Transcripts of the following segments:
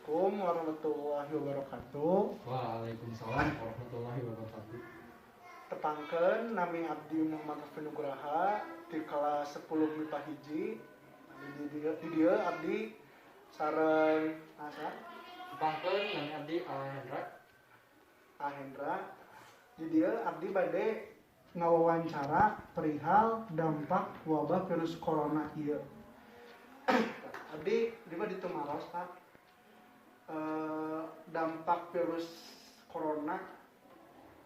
Assalamualaikum warahmatullahi wabarakatuh. Waalaikumsalam warahmatullahi wabarakatuh. Tepangkeun, nami abdi Muhammad Rafi Nugraha di kelas 10 MIPA 1. Di dieu abdi sareng asa? Tepangkeun, nami abdi Hendra. Ahendra. Di dieu abdi bade ngawawancara perihal dampak wabah virus corona ieu. Abdi di mah ditumaros, Pak. Dampak virus corona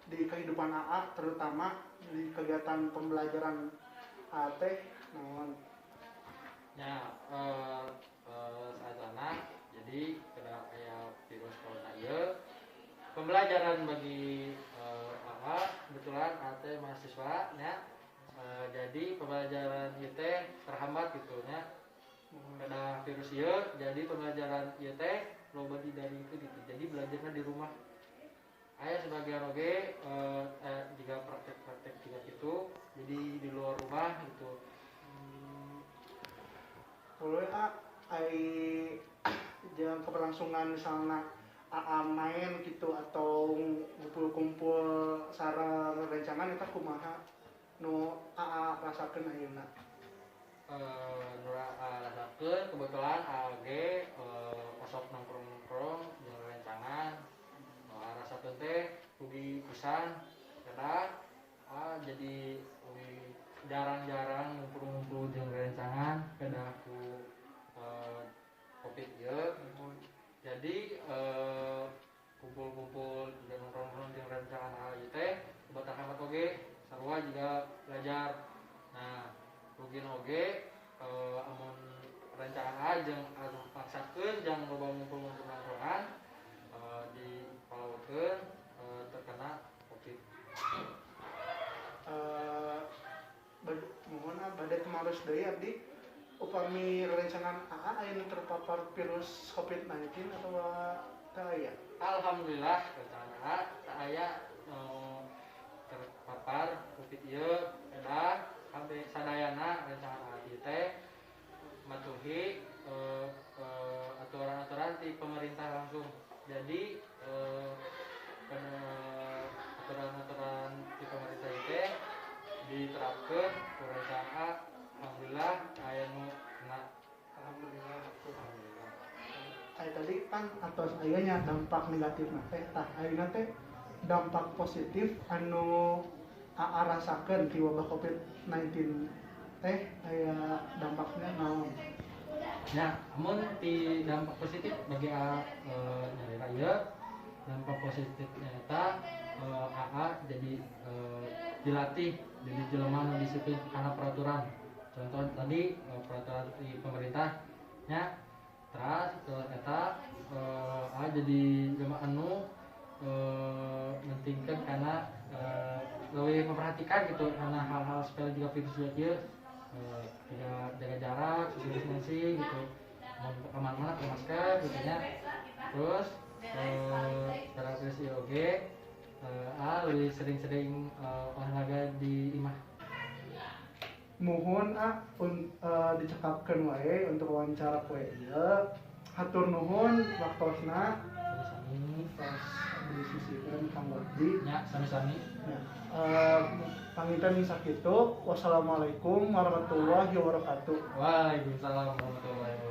di kehidupan AA, terutama di kegiatan pembelajaran AA teh naon? Ya, saatana jadi kena kayak virus corona ieu pembelajaran bagi AA, kebetulan AA teh mahasiswa nya. Jadi pembelajaran ieu teh terhambat gitu nya karena virus ieu. Jadi pembelajaran ieu teh loba di daring itu gitu, jadi belajarnya di rumah. Aya sebagian oge jika praktek-praktek juga gitu, jadi di luar rumah gitu. Boleh A, ai jangan keberlangsungan misalnya AA main gitu atau ngumpul-kumpul sareng rencangan eta kumaha nu AA rasakeun ayeuna? Nu rasakeun, kebetulan AG osok nongkrong-nongkrong jeung rencangan. Nu rasakeun teh rugi pisan karena jadi lebih jarang-jarang ngumpul-ngumpul jeung rencangan kada ku Covid ieu. Jadi kumpul-kumpul dan nongkrong-nongkrong jeung rencangan ieu teh terhambat oge, sarua juga belajar. Nah, rugi oge amun rencangan A jeung anu paksakeun jang loba ngumpul-ngumpul nongkrongan dipalawekeun terkena Covid. Mohon ah, bade tumaros deui abdi, upami rerencangan AA aya nu terpapar virus COVID-19 atau teu aya? Alhamdulillah, rencana A teu aya terpapar Covid ieu. Kedah kabeh sadayana rencana A ieu teh matuhi aturan-aturan di pemerintah langsung. Jadi aturan-aturan di pemerintah ieu teh diterapkeun ku rencana A. Alhamdulillah aya nu kena. Alhamdulillah. Alhamdulillah. Aya tadi kan atos aya nya dampak negatif teh, tah ayeuna teh dampak positif anu AA rasakeun ti wabah COVID-19 teh aya dampaknya naon? Ya, amun di dampak positif bagi A nyalira ieu dampak positifnya eta AA jadi dilatih jadi jelema nu disiplin karena peraturan. Contoh tadi peraturan di pemerintah nya. Terus eta AA jadi jelema anu mentingkeun karena lebih memperhatikan gitu karena hal-hal sepele juga virus juga ieu, tidak jaga jarak, social distancing gitu, mau kemana-mana pakai masker gitu nya. Terus secara virus ieu oge A lebih sering-sering olahraga di imah. Muhun ah, dicekapkeun wae untuk wawancara poe ieu. Hatur nuhun waktosna. Sami-sami. Tos disisihkeun kanggo abdi. Nya, sami-sami. Ya, panginten sakitu. Wassalamualaikum warahmatullahi wabarakatuh. Waalaikumsalam warahmatullahi wabarakatuh.